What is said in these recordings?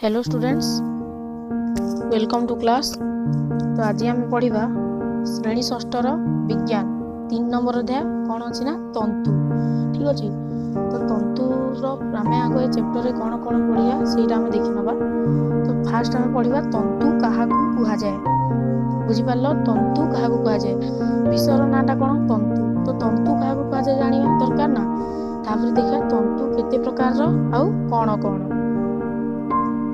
Hello students, welcome to class. ତ ଆଜି ଆମେ ପଢ଼ିବା ଶ୍ରେଣୀ ଷଷ୍ଠର ବିଜ୍ଞାନ 3 ନମ୍ବର ଅଧ୍ୟାୟ କ'ଣ ଅଛି ନା ତନ୍ତୁ। ଠିକ୍ ଅଛି, ତ ତନ୍ତୁର ଆମେ ଆଗ ଏ ଚାପ୍ଟରରେ କ'ଣ କ'ଣ ପଢ଼ିବା ସେଇଟା ଆମେ ଦେଖିନେବା। ତ ଫାଷ୍ଟ ଆମେ ପଢ଼ିବା ତନ୍ତୁ କାହାକୁ କୁହାଯାଏ। ବୁଝିପାରିଲ? ତନ୍ତୁ କାହାକୁ କୁହାଯାଏ, ବିଷୟର ନାଁଟା କ'ଣ? ତନ୍ତୁ। ତ ତନ୍ତୁ କାହାକୁ କୁହାଯାଏ ଜାଣିବା ଦରକାର ନା। ତାପରେ ଦେଖିବା ତନ୍ତୁ କେତେ ପ୍ରକାରର ଆଉ କ'ଣ କ'ଣ।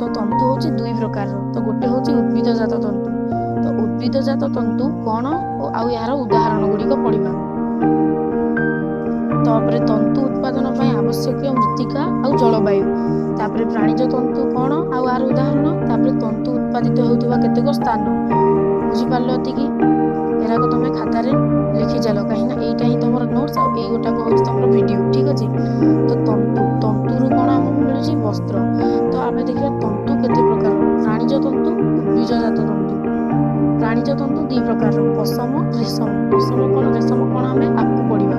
ତ ତନ୍ତୁ ହେଉଛି 2 ପ୍ରକାରର। ତ ଗୋଟେ ହେଉଛି ଉଦ୍ଭିଦଜାତ ତନ୍ତୁ। ତ ଉଦ୍ଭିଦଜାତ ତନ୍ତୁ କ'ଣ ଓ ଆଉ ଏହାର ଉଦାହରଣ ଗୁଡ଼ିକ ପଢ଼ିବା। ତାପରେ ତନ୍ତୁ ଉତ୍ପାଦନ ପାଇଁ ଆବଶ୍ୟକୀୟ ମୃତ୍ତିକା ଆଉ ଜଳବାୟୁ। ତାପରେ ପ୍ରାଣିଜ ତନ୍ତୁ କ'ଣ ଆଉ ଏହାର ଉଦାହରଣ। ତାପରେ ତନ୍ତୁ ଉତ୍ପାଦିତ ହେଉଥିବା କେତେକ ସ୍ଥାନ। ବୁଝିପାରିଲ ଏତିକି? ଏରାକ ତମେ ଖାତାରେ ଲେଖି ଚାଲ, କାହିଁକିନା ଏଇଟା ହିଁ ତମର ନୋଟ୍ସ ଆଉ ଏଇ ଗୋଟାକ ହେଉଛି ତମର ଭିଡ଼ିଓ। ଠିକ୍ ଅଛି? ତ ତନ୍ତୁ, ତନ୍ତୁରୁ କ'ଣ ଆମକୁ ମିଳୁଛି? ବସ୍ତ୍ର। ତ ଆମେ ଦେଖିବା ତନ୍ତୁ କେତେ ପ୍ରକାର, ପ୍ରାଣିଜ ତନ୍ତୁ, ଉଦ୍ଭିଦଜାତ ତନ୍ତୁ। ପ୍ରାଣିଜ ତନ୍ତୁ 2 ପ୍ରକାରର, ପଶମ, ରେଶମ। ପଶମ କ'ଣ, ରେଶମ କ'ଣ ଆମେ ଆଗକୁ ପଢ଼ିବା।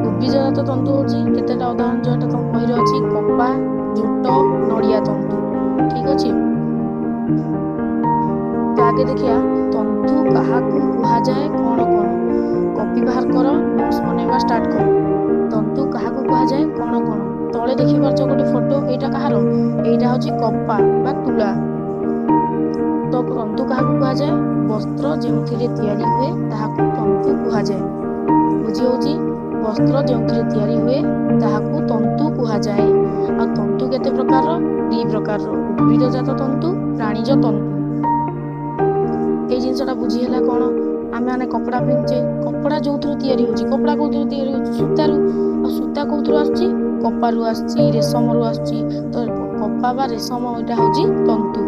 ଉଦ୍ଭିଦଜାତ ତନ୍ତୁ ହେଉଛି କେତେଟା ଉଦାହରଣ ଯେଉଁଟା ତମ ବହିରେ ଅଛି, କପା, ଝୋଟ, ନଡ଼ିଆ ତନ୍ତୁ। ଠିକ୍ ଅଛି? ତ ଆଗେ ଦେଖିବା ତନ୍ତୁ କାହାକୁ କୁହାଯାଏ, କ'ଣ କ'ଣ। କପି ବାହାର କର, ନୋଟ୍ସ ବନେଇବା ଷ୍ଟାର୍ଟ କର। ତନ୍ତୁ କାହାକୁ କୁହାଯାଏ, କ'ଣ କ'ଣ। ତଳେ ଦେଖିପାରୁଛ ଗୋଟେ ଫଟୋ, ଏଇଟା କାହାର? ଏଇଟା ହେଉଛି କପା ବା ତୁଳା। ତ ତନ୍ତୁ କାହାକୁ କୁହାଯାଏ? ବସ୍ତ୍ର ଯେଉଁଥିରେ ତିଆରି ହୁଏ ତାହାକୁ ତନ୍ତୁ କୁହାଯାଏ। ବୁଝି ହେଉଛି? ବସ୍ତ୍ର ଯେଉଁଥିରେ ତିଆରି ହୁଏ ତାହାକୁ ତନ୍ତୁ କୁହାଯାଏ। ଆଉ ତନ୍ତୁ କେତେ ପ୍ରକାରର? 2 ପ୍ରକାରର, ଉଦ୍ଭିଦଜାତ ତନ୍ତୁ, ପ୍ରାଣିଜ ତନ୍ତୁ। ଏଇ ଜିନିଷଟା ବୁଝି ହେଲା କ'ଣ? ଆମେ ମାନେ କପଡ଼ା ପିନ୍ଧୁଛେ, କପଡ଼ା ଯେଉଁଥିରୁ ତିଆରି ହେଉଛି, କପଡ଼ା କେଉଁଥିରୁ ତିଆରି ହେଉଛି? ସୂତାରୁ। ଆଉ ସୂତା କେଉଁଥିରୁ ଆସୁଛି? କପାରୁ ଆସୁଛି, ରେଶମରୁ ଆସୁଛି। ତ କପା ବା ରେଶମ ଏଇଟା ହେଉଛି ତନ୍ତୁ।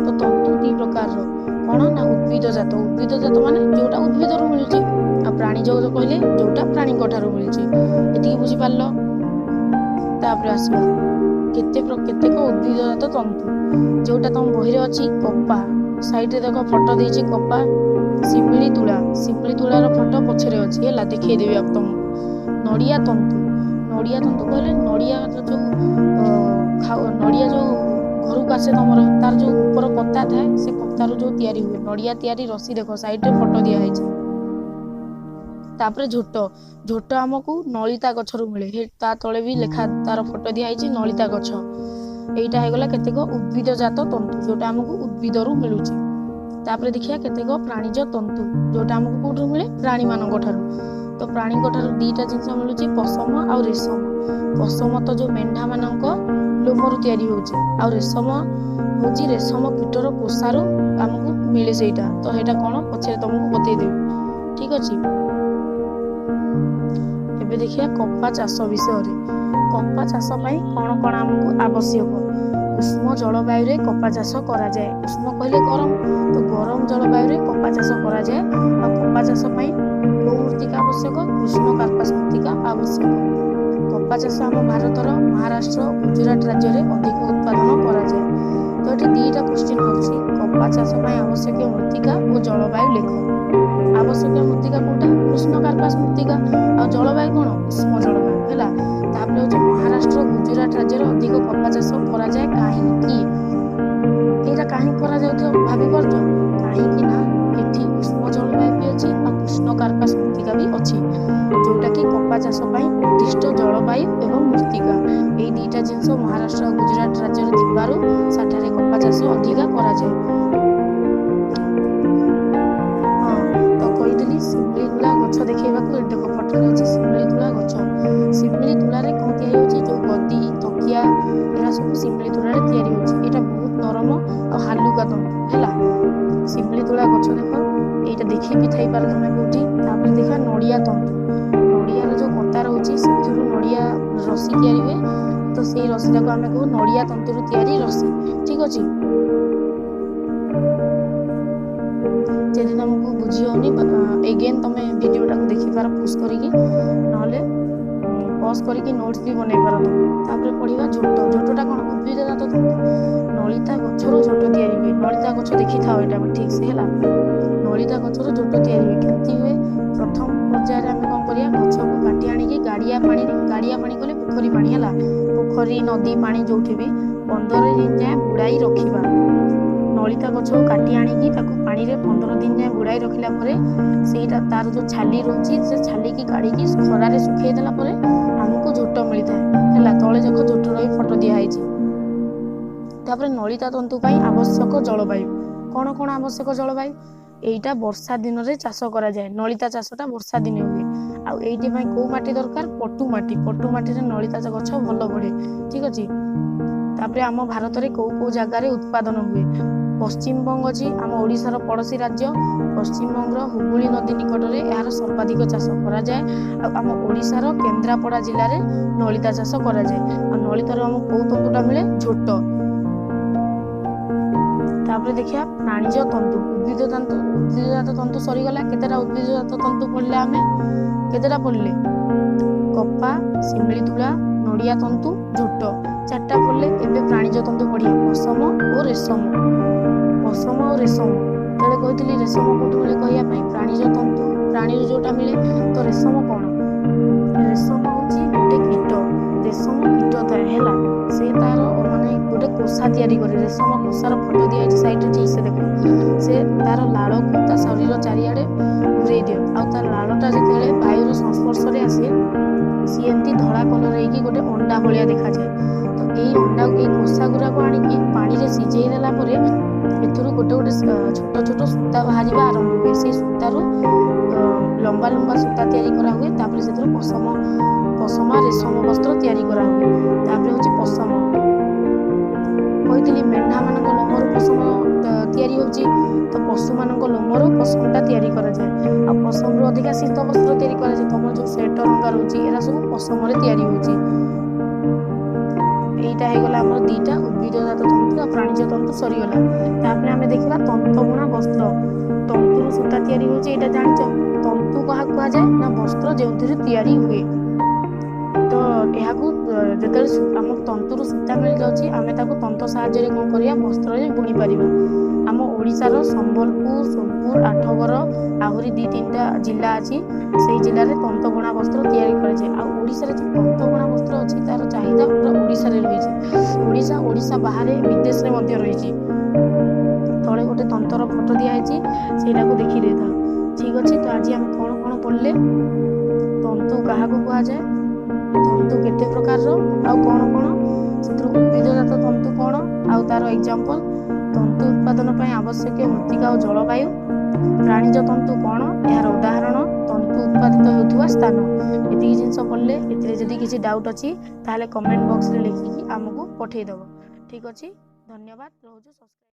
ତ ତନ୍ତୁ 2 ପ୍ରକାରର, କ'ଣ ନା ଉଦ୍ଭିଦଜାତ। ଉଦ୍ଭିଦଜାତ ମାନେ ଯେଉଁଟା ଉଦ୍ଭିଦରୁ ମିଳୁଛି, ଆଉ ପ୍ରାଣିଜ କହିଲେ ଯେଉଁଟା ପ୍ରାଣୀଙ୍କ ଠାରୁ ମିଳୁଛି। ଏତିକି ବୁଝିପାରିଲ? ତାପରେ ଆସିବା କେତେକ ଉଦ୍ଭିଦଜାତ ତନ୍ତୁ, ଯେଉଁଟା ତମ ବହିରେ ଅଛି କପା। ସାଇଡ଼ରେ ଦେଖ ଫଟୋ ଦେଇଛି କପା, ଶିମିଳି ତୁଳା। ଶିମିଳି ତୁଳାର ଫଟୋ ପଛରେ ଅଛି, ହେଲା, ଦେଖେଇଦେବି ଆଉ ତମକୁ। ନଡ଼ିଆ ତନ୍ତୁ। ନଡ଼ିଆ ତନ୍ତୁ କହିଲେ ନଡ଼ିଆ ଯୋଉ ନଡ଼ିଆ ଯୋଉ ଘରକୁ ଆସେ ତମର, ତାର ଯୋଉ ଉପର କତା ଥାଏ, ସେ କତାରୁ ଯୋଉ ତିଆରି ହୁଏ ନଡ଼ିଆ ତିଆରି ରସି, ଦେଖ ସାଇଡ଼ରେ ଫଟୋ ଦିଆହେଇଛି। ତାପରେ ଝୋଟ। ଝୋଟ ଆମକୁ ନଳିତା ଗଛରୁ ମିଳେ, ତା ତଳେ ବି ଲେଖା ତାର ଫଟୋ ଦିଆହେଇଛି ନଳିତା ଗଛ। ଏଇଟା ହେଇଗଲା କେତେକ ଉଦ୍ଭିଦଜାତ ତନ୍ତୁ, ଯୋଉଟା ଆମକୁ ଉଦ୍ଭିଦରୁ ମିଳୁଛି। ତାପରେ ଦେଖିବା କେତେକ ପ୍ରାଣିଜ ତନ୍ତୁ, ଯୋଉଟା ଆମକୁ କୋଉଠୁ ମିଳେ? ପ୍ରାଣୀମାନଙ୍କ ଠାରୁ। ତ ପ୍ରାଣୀଙ୍କ ଠାରୁ 2ଟା ଜିନିଷ ମିଳୁଛି, ପଶମ ଆଉ ରେଶମ। ପଶମ ତ ଯୋଉ ମେଣ୍ଢାମାନଙ୍କ ଲୋମରୁ ତିଆରି ହେଉଛି, ଆଉ ରେଶମ ହେଉଛି ରେଶମ କୀଟର କୋଷାରୁ ଆମକୁ ମିଳେ ସେଇଟା। ତ ସେଇଟା କ'ଣ ପଛରେ ତମକୁ ବତେଇଦେବି। ଠିକ୍ ଅଛି? ଏବେ ଦେଖିବା କପା ଚାଷ ବିଷୟରେ। କପା ଚାଷ ପାଇଁ କ'ଣ କ'ଣ ଆମକୁ ଆବଶ୍ୟକ? ଉଷ୍ମ ଜଳବାୟୁରେ କପା ଚାଷ କରାଯାଏ। ଉଷ୍ମ କହିଲେ ଗରମ, ତ ଗରମ ଜଳବାୟୁରେ କପା ଚାଷ କରାଯାଏ। ଆଉ କପା ଚାଷ ପାଇଁ କେଉଁ ମୃତ୍ତିକା ଆବଶ୍ୟକ? କୃଷ୍ଣ କାର୍ପାସ ମୃତ୍ତିକା ଆବଶ୍ୟକ। କପା ଚାଷ ଆମ ଭାରତର ମହାରାଷ୍ଟ୍ର, ଗୁଜୁରାଟ ରାଜ୍ୟରେ ଅଧିକ ଉତ୍ପାଦନ କରାଯାଏ। ତ ଏଠି 2ଟା କ୍ୱେଶ୍ଚିନ୍ ହେଉଛି, କପା ଚାଷ ପାଇଁ ଆବଶ୍ୟକୀୟ ମୃତ୍ତିକା ଓ ଜଳବାୟୁ ଲେଖ। ଆବଶ୍ୟକୀୟ ମୃତ୍ତିକା କୋଉଟା? କୃଷ୍ଣ କାର୍ପାସ ମୃତ୍ତିକା। ଆଉ ଜଳବାୟୁ କ'ଣ? ଉଷ୍ମ ଜଳବାୟୁ, ହେଲା। ତାପରେ ହେଉଛି ମହାରାଷ୍ଟ୍ର, ଗୁଜୁରାଟ ରାଜ୍ୟରେ ଅଧିକ କପା ଚାଷ କରାଯାଏ କାହିଁକି? ଏଇଟା କାହିଁକି କରାଯାଉଥିବ ଭାବି ପାରୁଛ? କାହିଁକି ନା ଏଠି ଉଷ୍ମ ଜଳବାୟୁ ବି ଅଛି ଆଉ କୃଷ୍ଣ କାର୍ପାସ ମୃତ୍ତିକା ବି ଅଛି, ଯୋଉଟାକି କପା ଚାଷ ପାଇଁ ଉଦ୍ଦିଷ୍ଟ ଜଳବାୟୁ ଏବଂ ମୃତ୍ତିକା। ଏଇ 2ଟା ଜିନିଷ ମହାରାଷ୍ଟ୍ର ଆଉ ଗୁଜୁରାଟ ରାଜ୍ୟରେ ଥିବାରୁ ସେଠାରେ କପା ଚାଷ ଅଧିକା କରାଯାଏ। ହଁ, ତ କହିଥିଲି ଶିମିଳି ତୁଳା ଗଛ ଦେଖେଇବାକୁ। ଏଠି ଦେଖ ଫଟୋରେ ଅଛି ଶିମିଳି ତୁଳା ଗଛ। ଶିମିଳି ତୁଳାରେ କ'ଣ ତିଆରି ହେଉଛି? ଯୋଉ ଗଦି, ତକିଆ, ଏରା ସବୁ ଶିମିଳି ତୁଳାରେ ତିଆରି ହେଉଛି। ଏଇଟା ବହୁତ ନରମ ଆଉ ହାଲୁକା ତନ୍ତୁ, ହେଲା। ଶିମିଳି ତୁଳା ଗଛ ଦେଖ, ଏଇଟା ଦେଖି ବି ଥାଇପାର ତମେ କୋଉଠି। ତାପରେ ଦେଖିବା ନଡ଼ିଆ ତନ୍ତୁ। ନଡ଼ିଆର ଯୋଉ କତା ରହୁଛି ସେଥିରୁ ନଡ଼ିଆ ରସି ତିଆରି ହୁଏ। ତ ସେଇ ରସିଟାକୁ ଆମେ କହୁ ନଡ଼ିଆ ତନ୍ତୁରୁ ତିଆରି ରସି। ଠିକ୍ ଅଛି? ଯଦି ତମକୁ ବୁଝି ହଉନି, ଏଗେନ୍ ତମେ ଭିଡ଼ିଓଟାକୁ ଦେଖିପାର ପୁସ୍ କରିକି, ନହେଲେ ପଜ୍ କରିକି ନୋଟ୍ସ ବି ବନେଇ ପାର ତମେ। ତାପରେ ପଢ଼ିବା ଝୋଟ। ଝୋଟଟା କ'ଣ? ଉଦ୍ଭିଦଜାତ ତନ୍ତୁ। ନଳିତା ଗଛରୁ ଝୋଟ ତିଆରି ହୁଏ। ନଳିତା ଗଛ ଦେଖିଥାଅ ଏଇଟା ଠିକ୍ ସେ, ହେଲା। ନଳିତା ଗଛରୁ ଝୋଟ ତିଆରି ହୁଏ। କେମିତି ହୁଏ? ପ୍ରଥମ ପର୍ଯ୍ୟାୟରେ ଆମେ କ'ଣ କରିବା? ଗଛକୁ କାଟି ଆଣିକି ଗାଡ଼ିଆ ପାଣିରେ, ଗାଡ଼ିଆ ପାଣି କହିଲେ ପୋଖରୀ ପାଣି, ହେଲା, ପୋଖରୀ ନଦୀ ପାଣି ଯୋଉଠି ବି 15 ଦିନ ଯାଏଁ ବୁଡ଼ାଇ ରଖିବା। ନଳିତା ଗଛକୁ କାଟି ଆଣିକି ତାକୁ ପାଣିରେ 15 ଦିନ ଯାଏଁ ବୁଡ଼ାଇ ରଖିଲା ପରେ ସେଇଟା ତାର ଯେଉଁ ଛାଲି ରହୁଛି, ସେ ଛାଲିକି କାଢ଼ିକି ଖରାରେ ଶୁଖେଇ ଦେଲା ପରେ ଆମକୁ ଝୋଟ ମିଳିଥାଏ। ହେଲା, ତଳେ ଯାକ ଝୋଟର ବି ଫଟୋ ଦିଆହେଇଛି। ତାପରେ ନଳିତା ତନ୍ତୁ ପାଇଁ ଆବଶ୍ୟକ ଜଳବାୟୁ। କ'ଣ କ'ଣ ଆବଶ୍ୟକ ଜଳବାୟୁ? ଏଇଟା ବର୍ଷା ଦିନରେ ଚାଷ କରାଯାଏ। ନଳିତା ଚାଷଟା ବର୍ଷା ଦିନେ ହୁଏ। ଆଉ ଏଇଥି ପାଇଁ କୋଉ ମାଟି ଦରକାର? ପଟୁ ମାଟି। ପଟୁ ମାଟିରେ ନଳିତା ଗଛ ଭଲ ବଢ଼େ। ଠିକ ଅଛି। ତାପରେ ଆମ ଭାରତରେ କୋଉ କୋଉ ଜାଗାରେ ଉତ୍ପାଦନ ହୁଏ? ପଶ୍ଚିମବଙ୍ଗ ଅଛି, ଆମ ଓଡ଼ିଶାର ପଡ଼ୋଶୀ ରାଜ୍ୟ। ପଶ୍ଚିମବଙ୍ଗର ହୁଗୁଳି ନଦୀ ନିକଟରେ ଏହାର ସର୍ବାଧିକ ଚାଷ କରାଯାଏ। ଆଉ ଆମ ଓଡ଼ିଶାର କେନ୍ଦ୍ରାପଡ଼ା ଜିଲ୍ଲାରେ ନଳିତା ଚାଷ କରାଯାଏ। ଆଉ ନଳିତାରୁ ଆମକୁ କୋଉ ତନ୍ତୁଟା ମିଳେ? ଝୋଟ। ତାପରେ ଦେଖିବା ପ୍ରାଣିଜ ତନ୍ତୁ। ଉଦ୍ଭିଦ ତନ୍ତୁ, ଉଦ୍ଭିଦଜାତ ତନ୍ତୁ ସରିଗଲା। କେତେଟା ଉଦ୍ଭିଦଜାତ ତନ୍ତୁ ପଢିଲେ ଆମେ? କେତେଟା ପଢିଲେ? କପା, ଶିମିଳି ତୁଳା, ନଡ଼ିଆ ତନ୍ତୁ, ଝୋଟ, 4ଟା ପଢିଲେ। ଏବେ ପ୍ରାଣିଜ ତନ୍ତୁ ପଢିବା, ପଶମ ଓ ରେଶମ। ପଶମ ଓ ରେଶମ ଯେତେବେଳେ କହିଥିଲି, ରେଶମ କୋଉଠୁ ମିଳେ କହିବା ପାଇଁ, ପ୍ରାଣିଜ ତନ୍ତୁ, ପ୍ରାଣୀରୁ ଯୋଉଟା ମିଳେ। ତ ରେଶମ କ'ଣ? ରେଶମ ହଉଛି ଗୋଟେ କୀଟ। ରେଶମ କୀଟ ଥାଏ, ହେଲା, ସେ ତାର ମାନେ ଗୋଟେ କୋଷା ତିଆରି କରେ। ରେଶମ କୋଷାର ଫଟୋ ଦିଆଯାଇଛି ସାଇଡରେ, ଠିକ ସେ ଦେଖ। ସେ ତାର ଲାଳକୁ ତା ଶରୀର ଚାରିଆଡ଼େ ଘୁରେଇ ଦିଏ। ଆଉ ତା ଲାଳଟା ଯେତେବେଳେ ବାୟୁର ସଂସ୍ପର୍ଶରେ ଆସେ, ସିଏ ଏମିତି ଧଳା କଲର ହେଇକି ଗୋଟେ ଅଣ୍ଡା ଭଳିଆ ଦେଖାଯାଏ। ତ ଏଇ ଅଣ୍ଡା, ଏଇ କୋଷା ଗୁଡାକୁ ଆଣିକି ପାଣିରେ ସିଝେଇ ଦେଲା ପରେ ଏଥିରୁ ଗୋଟେ ଗୋଟେ ଛୋଟ ଛୋଟ ସୂତା ବାହାରିବା ଆରମ୍ଭ ହୁଏ। ସେଇ ସୂତାରୁ ଲମ୍ବା ଲମ୍ବା ସୂତା ତିଆରି କରାହୁଏ। ତାପରେ ସେଥିରୁ ପଶମ, ପଶମା ରେଶମ ବସ୍ତ୍ର ତିଆରି କରାହୁଏ। ତାପରେ ହଉଛି ପଶମ। କହିଥିଲି ମେଣ୍ଢା ମାନଙ୍କ ଲୋମରୁ ପଶମ ତିଆରି ହଉଛି। ତ ପଶୁମାନଙ୍କ ଲୋମରୁ ପଶମଟା ତିଆରି କରାଯାଏ। ଆଉ ପଶମରୁ ଅଧିକା ଶୀତ ବସ୍ତ୍ର ତିଆରି କରାଯାଏ। ତମର ଯୋଉ ସ୍ୱେଟର ହଙ୍କା ରହୁଛି, ଏରା ସବୁ ପଶମରେ ତିଆରି ହଉଛି। ଏଇଟା ହେଇଗଲା ଆମର 2ଟା ଉଦ୍ଭିଦଜାତ ତନ୍ତୁ ଆଉ ପ୍ରାଣିଜ ତନ୍ତୁ ସରିଗଲା। ତାପରେ ଆମେ ଦେଖିବା ତନ୍ତବୁଣା ବସ୍ତ୍ର। ତନ୍ତୁରୁ ସୂତା ତିଆରି ହଉଛି, ଏଇଟା ଜାଣିଛ। ତନ୍ତୁ କାହାକୁ କୁହାଯାଏ ନା ବସ୍ତ୍ର ଯେଉଁଥିରେ ତିଆରି ହୁଏ। ତ ଏହାକୁ ଯେତେବେଳେ ଆମ ତନ୍ତୁରୁ ସୂତା ମିଳିଯାଉଛି, ଆମେ ତାକୁ ତନ୍ତ ସାହାଯ୍ୟରେ କ'ଣ କରିବା? ବସ୍ତ୍ରରେ ବୁଣି ପାରିବା। ଆମ ଓଡ଼ିଶାର ସମ୍ବଲପୁର, ସୋନପୁର, ଆଠଗଡ଼, ଆହୁରି 2 3ଟା ଜିଲ୍ଲା ଅଛି, ସେଇ ଜିଲ୍ଲାରେ ତନ୍ତ ବୁଣା ବସ୍ତ୍ର ତିଆରି କରାଯାଏ। ଆଉ ଓଡ଼ିଶାରେ ଯେଉଁ ତନ୍ତ ବୁଣା ବସ୍ତ୍ର ଅଛି, ତାର ଚାହିଦା ପୁରା ଓଡ଼ିଶାରେ ରହିଛି। ଓଡ଼ିଶା, ଓଡ଼ିଶା ବାହାରେ ବିଦେଶରେ ମଧ୍ୟ ରହିଛି। ତଳେ ଗୋଟେ ତନ୍ତର ଫଟୋ ଦିଆହେଇଛି, ସେଇଟାକୁ ଦେଖି ଦେଇଥାଅ। ଠିକ ଅଛି। ତ ଆଜି ଆମେ କ'ଣ କ'ଣ ପଢିଲେ? ତନ୍ତୁ କାହାକୁ କୁହାଯାଏ, ତନ୍ତୁ କେତେ ପ୍ରକାରର ଆଉ କ'ଣ କ'ଣ, ସେଥିରୁ ଉଦ୍ଭିଦଜାତ ତନ୍ତୁ କ'ଣ ଆଉ ତାର ଏକ୍ଜାମ୍ପଲ, ତନ୍ତୁ ଉତ୍ପାଦନ ପାଇଁ ଆବଶ୍ୟକୀୟ ମୃତ୍ତିକା ଓ ଜଳବାୟୁ, ପ୍ରାଣିଜ ତନ୍ତୁ କ'ଣ, ଏହାର ଉଦାହରଣ, ତନ୍ତୁ ଉତ୍ପାଦିତ ହେଉଥିବା ସ୍ଥାନ। ଏତିକି ଜିନିଷ ପଢିଲେ। ଏଥିରେ ଯଦି କିଛି ଡାଉଟ୍ ଅଛି, ତାହେଲେ କମେଣ୍ଟ ବକ୍ସରେ ଲେଖିକି ଆମକୁ ପଠେଇଦେବ। ଠିକ ଅଛି, ଧନ୍ୟବାଦ, ରହୁଛୁ। ସବସ୍କ୍ରାଇବ୍।